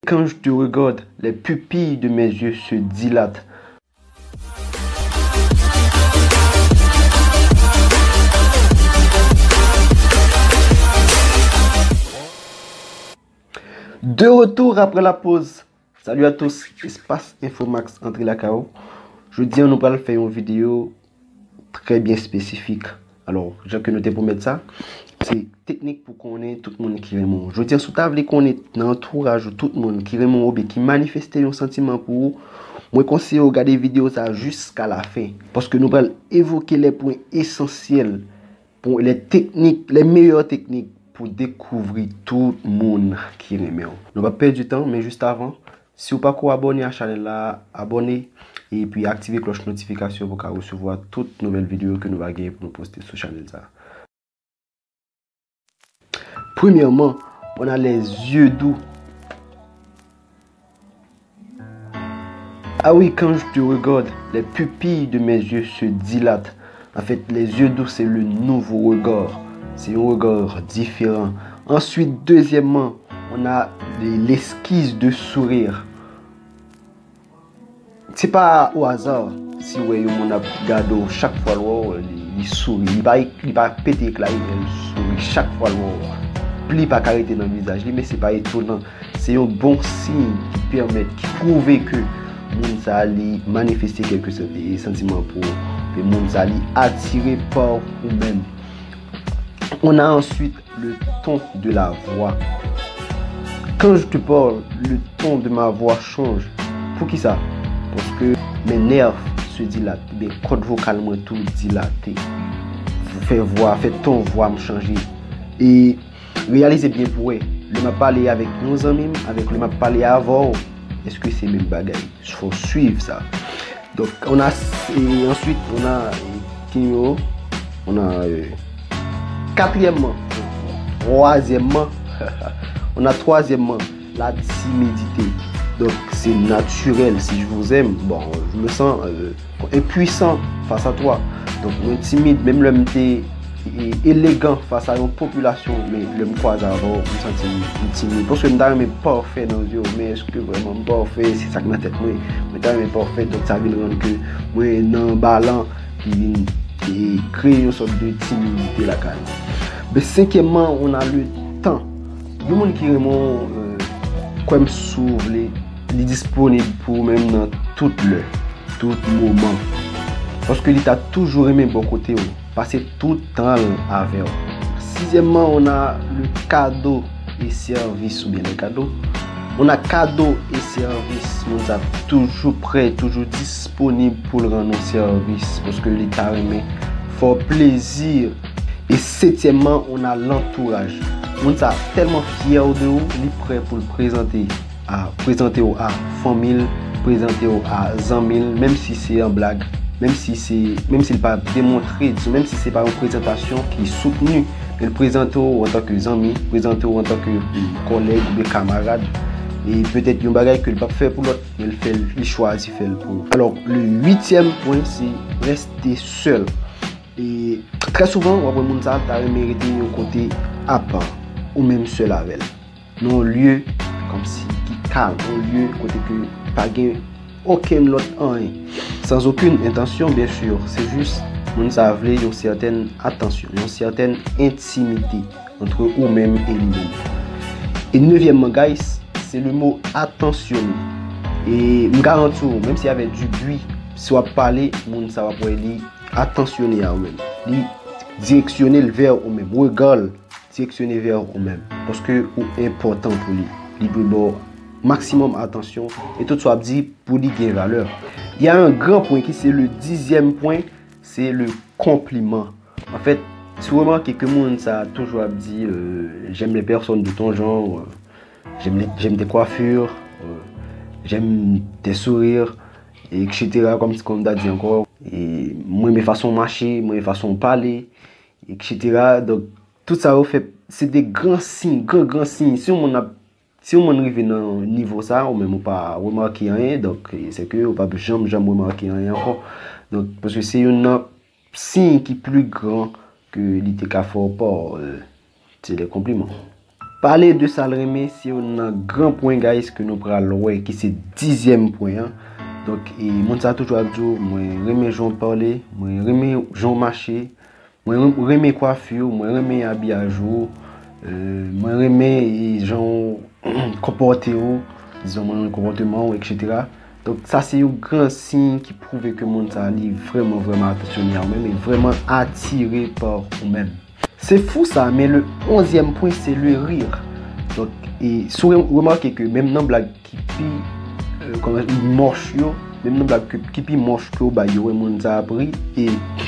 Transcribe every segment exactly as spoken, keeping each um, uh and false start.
Quand je te regarde, les pupilles de mes yeux se dilatent. De retour après la pause. Salut à tous, Espace Infomax antre lakay ou. Jodi a nou pral fè yon videyo trè byen espesifik. Alò, jan ke nou te pwomèt sa, se teknik pou konnen tout moun ki renmen w. Jodi a, si w ta vle konnen nan antouraj ou tout moun ki renmen w oubyen ki manifeste yon santiman pou ou, mwen konseye w gade videyo sa jiska la fen. Paske nou pral evoke lè pwen esansyèl, pwen, lè teknik, lè meyè teknik pou dekouvri tout moun ki renmen w. Nou p ap pèdi tan, men jis avan, si w pako abòne a chanèl la, abòne, epi aktive klòch notifikasyon pou w ka resevwa tout nouvèl videyo ke nou va genyen pou nou poste sou chanèl sa. Premyèman, on a les yeux doux. Ah oui, quand je te regarde, les pupilles de mes yeux se dilatent. En fait, les yeux doux, c'est le nouveau regard. C'est un regard différent. Ensuite, deuxièmement, on a les- l'esquisse de sourire. Se pa o aza si w wè yon moun ap gade w, chak fwa l wè w, li, li souri. Li pa, li pa pete ekla ri, men l souri chak fwa l wè w. Pli pa ka rete nan vizaj li, men se pa etonan. Se yon bon siy ki pèmèt, ki pwouve ke moun sa a li manifeste kèlke san- e santiman pou ou. E moun sa a li atire pa ou menm. On a ensuite le ton de la voix. Quand je te parle, le ton de ma voix change. Poukisa? Paske mes nerfs se dilatent, ben, kòd vokal mwen tou dilate. Fè vwa, fè ton vwa m chanje. E reyalize byen pou wè, lè m ap pale avèk yon zanmi m, avèk lè m ap pale avè w, èske se menm bagay? Fò w swiv sa. Donc, on a, et ensuite, on a, eh, ki nimewo? On a, euh, quatrièmement, troisièmement, on a troisièmement, la timidité. Donc, c'est naturel, si je vous aime, bon, je me sens, euh, impuissant face à toi. Donc, mwen timid, menm lè m te e, elegan fas a yon popilasyon, men lè m kwaze avè w, m santi m, m timid. Paske m ta renmen pafè nan zye w, men èske vrèman m pafè? Se sa k nan tèt mwen. Mwen ta renmen pafè, donk sa vin rann ke mwen nan balan ki vin, e, kreye yon sòt de timidite lakay mwen. Men senkyèmman, on a le temps. Yon moun ki renmen w, euh, kwè m si w vle, li disponib pou ou menm nan tout lè, tout moman. Paske li ta toujou renmen bò kote w, pase tout tan l avè w. Sizyèmman, on a le cadeau et service, oubyen les cadeaux. On a cadeau et service, moun sa toujou prè, toujou disponib pou l rann ou sèvis, paske li ta renmen fè w plezi. E setyèmman, on a l'entourage. Moun sa tèlman fyè de ou, li prè pou l prezante a, prezante w a fanmi l, prezante w a zanmi l, menm si se an blag, menm si se, menm si l pa demontre, dizon, menm si se pa yon prezantasyon ki soutni, men l prezante w antanke zanmi, prezante w antanke, mm, kòlèg oubyen kamarad, e petèt yon bagay ke l p ap fè pou lòt, men l fè l, li chwazi fè l pou ou. Alò, le huitième point, se reste sèl. E trè souvan, w ap wè moun sa ta renmen rete yon kote apa, ou menm sèl avè l. Nan yon lye kòmsi ki kalm, yon lye kote ke pa gen okenn lòt anyen. Sans aucune intention, bien sûr, se jis moun sa vle yon sètèn atansyon, yon sètèn entimite entre ou menm e li menm. E nevyèmman, guys, se le mot attentionné. E m garanti w, menm si avèk du bruit, si w ap pale, moun sa w ap wè li atansyone a ou menm. Li direksyone l vè ou menm. Rega l direksyone vè ou menm. Paske ou enpòtan pou li. Li dwe ba w maksimòm atansyon e tout sa w ap di pou li gen valè. Il y a un grand point qui c'est le dixième point, c'est le compliment. Anfèt, si w remake ke moun sa toujou ap di, euh, j'aime les personnes de ton genre, euh, j'aime les, j'aime tes coiffures, euh, j'aime tes sourires, et cetera. Kòm, kòm m ta di ankò, e mwen renmen fason w mache, mwen renmen fason w pale, et cetera. Donk, tout sa yo fè, se de gran siy, gran, gran siy. Si yon moun ap, si yon moun rive nan nivo sa, ou menm ou pa remake anyen, donk, se ke ou p ap janm, janm remake anyen ankò. Donk, paske se youn nan siy ki pli gran ke li te ka fè w pa, euh, se les compliments. Pale de sa l renmen, se youn nan gran pwen, guys, ke nou pral wè, ki se dizyèm pwen an. Donk, e, moun sa toujou ap di w, mwen renmen jan w pale, mwen renmen jan w mache, mwen renmen kwafi w, mwen renmen abiyaj ou, e, mwen renmen, e, jan w konpòte w, dizon mwen renmen konpòteman w, etsetera. Donk, sa se yon gran siy ki pwouve ke moun sa li vrèman, vrèman atansyone a ou menm e vrèman atire pa ou menm. Se fou sa, men le onzyèm pwen, se le rire. Donk, e si w re- remake ke menm nan blag ki pi, e, kòman, mòch yo, menm nan blag ki, ki pi mòch ke w bay yo, wè moun sa ap ri, e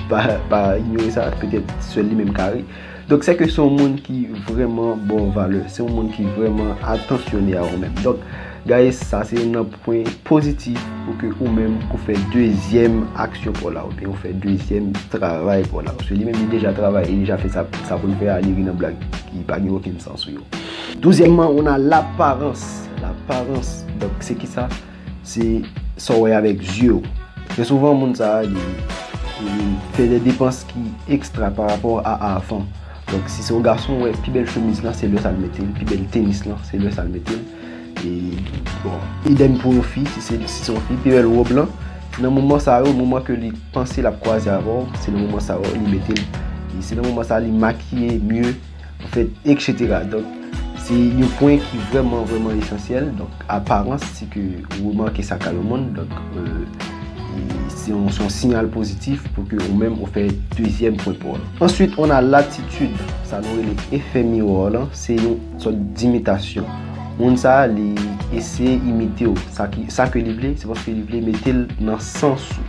pa, pa inyore sa, petèt sèl li menm ka ri. Donk, se ke se yon moun ki vrèman ba w valè, se yon moun ki vrèman atansyone a ou menm. Donk, guys, sa se youn nan pwen pozitif pou ke ou menm ou fè dezyèm aksyon pa w la, oubyen ou fè dezyèm travay pa w la. Paske li menm li deja travay, li deja fè sa, sa pou l fè a, li ri nan blag ki pa gen okenn sans sou yo. Douzyèmman, on a laparans. Laparans. Donk, se ki sa? Se sa w wè avèk zye w. Trè souvan, moun sa a, li, li fè de depans ki ekstra pa rapò a avan. Donk, si se yon gason, w wè, pi bèl chemiz lan, se lè sa l mete l, pi bèl tenis lan, se lè sa l mete l. E, bon, idèm pou yon fi, si se, si se yon fi, pi bèl wòb lan, nan moman sa yo, moman ke li panse l ap kwaze avè w, se nan moman sa yo, li mete l. E se nan moman sa, li makiye mye, anfèt, etsetera. Donk, se yon pwen ki vrèman, vrèman esansyèl. Donk, aparans, si ke ou remake sa ka yon moun, donk, e, e se yon, se yon siyal pozitif pou ke ou menm ou fè dezyèm pwen pa w. Answit, on a latitid, sa nou rele efè miwa lan, se yon sòt dimitasyon. Moun sa a, li eseye imite w. Sa ki, sa ke li vle, se paske li vle mete l nan sans ou.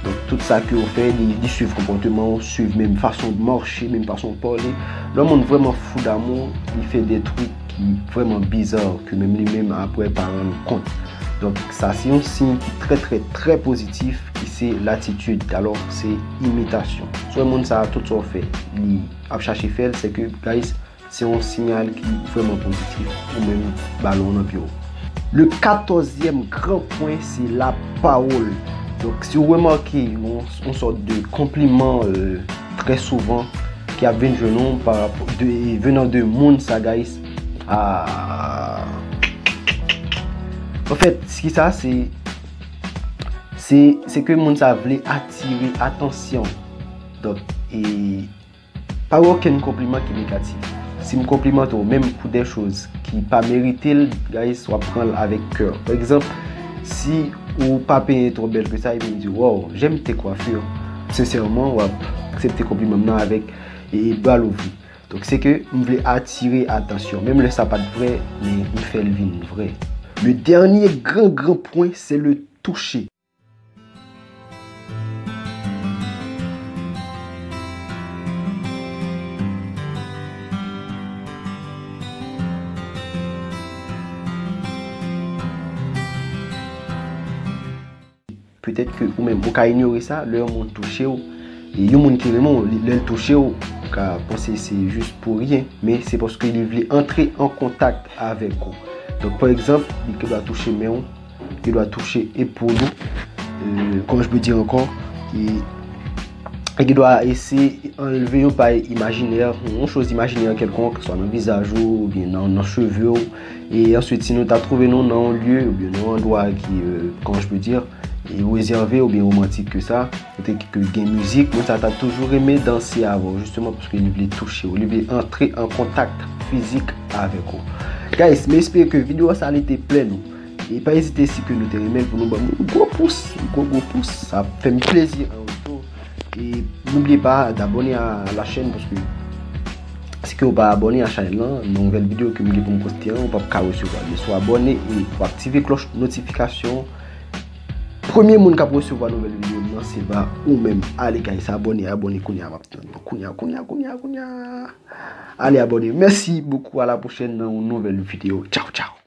Donk, tout sa ke w fè, li, li swiv konpòteman w, swiv menm fason w mache, menm fason w pale. Lè yon moun vrèman fou damou, li fè de twik ki vrèman biza, ke menm li menm apre pa rann kont. Donk, sa se yon siy ki trè, trè, trè pozitif, ki se latitid. Alò, se imitasyon. Si w wè moun sa a, tout sa w fè, li ap chache fè l, se ke, guys, se yon siyal ki vrèman pozitif, ou menm balon nan pye w. Le katòzyèm gran pwen, se lapawòl. Donk, si w remake yon, yon sòt de konpliman, e, trè souvan ki ap vin jwenn ou pa rapò, de, venan de moun sa, guys, a, anfèt, ki sa, se, se, se ke moun sa vle atire atansyon. Donk, e, pa gen okenn konpliman ki negatif. Si m konplimante w, menm pou de choz ki pa merite l, guys, w ap pran l avèk kè. Pa egzanp, si ou pa penyen twò bèl ke sa, epi m di, "Wow, j'aime tes coiffures." Sensèman, w ap aksepte konpliman m nan avèk, e, bra louvri. Donk, se ke m vle atire atansyon. Menm lè sa pa t vrè, men m fè l vin vrè. Le dènye gran, gran pwen, se le touche. Petèt ke ou menm, ou ka inyore sa, lè yon moun touche w, e yon moun ki renmen w, li- lè l touche w, ou ka panse se jis pou ryen, men se paske li vle antre an kontak avèk ou. Donk, pa egzanp, li gendwa touche men w, li gendwa touche epòl ou, euh, comment je peux dire encore, e, li gendwa eseye anlve yon pay imajinè, yon choz imajinè kèlkonk, swa nan vizaj ou, oubyen nan, nan cheve w. E answit, si nou ta twouve nou nan yon lye, oubyen nan yon andwa ki, euh, comment je peux dire, e rezève oubyen romantik ke sa, kote ke gen mizik, moun sa ta toujou renmen danse avè w, jisteman, paske li vle touche w, li vle antre an kontak fizik avèk ou. Guys, m espere ke videyo sa li te plè nou. E pa ezite, si ke nou te renmen l, pou nou ban m yon gwo pous, yon gwo gwo pous. Sa ap fè m plezi an retou. E n'oubliez pas d'abonner à la chaîne, paske si ke w pa abòne a chanèl lan, nouvèl videyo ke m gen pou m poste an, ou p ap ka resevwa l. Men si w abòne e w aktive klòch notifikasyon, premye moun k ap resevwa nouvèl videyo m nan, se va ou menm. Ale, guys, abòne, abòne kounye a, m ap tann nou. Kounye a, kounye a, kounye a, kounye a. Ale, abòne. Merci beaucoup, à la prochaine dans une nouvelle vidéo. Ciao, ciao.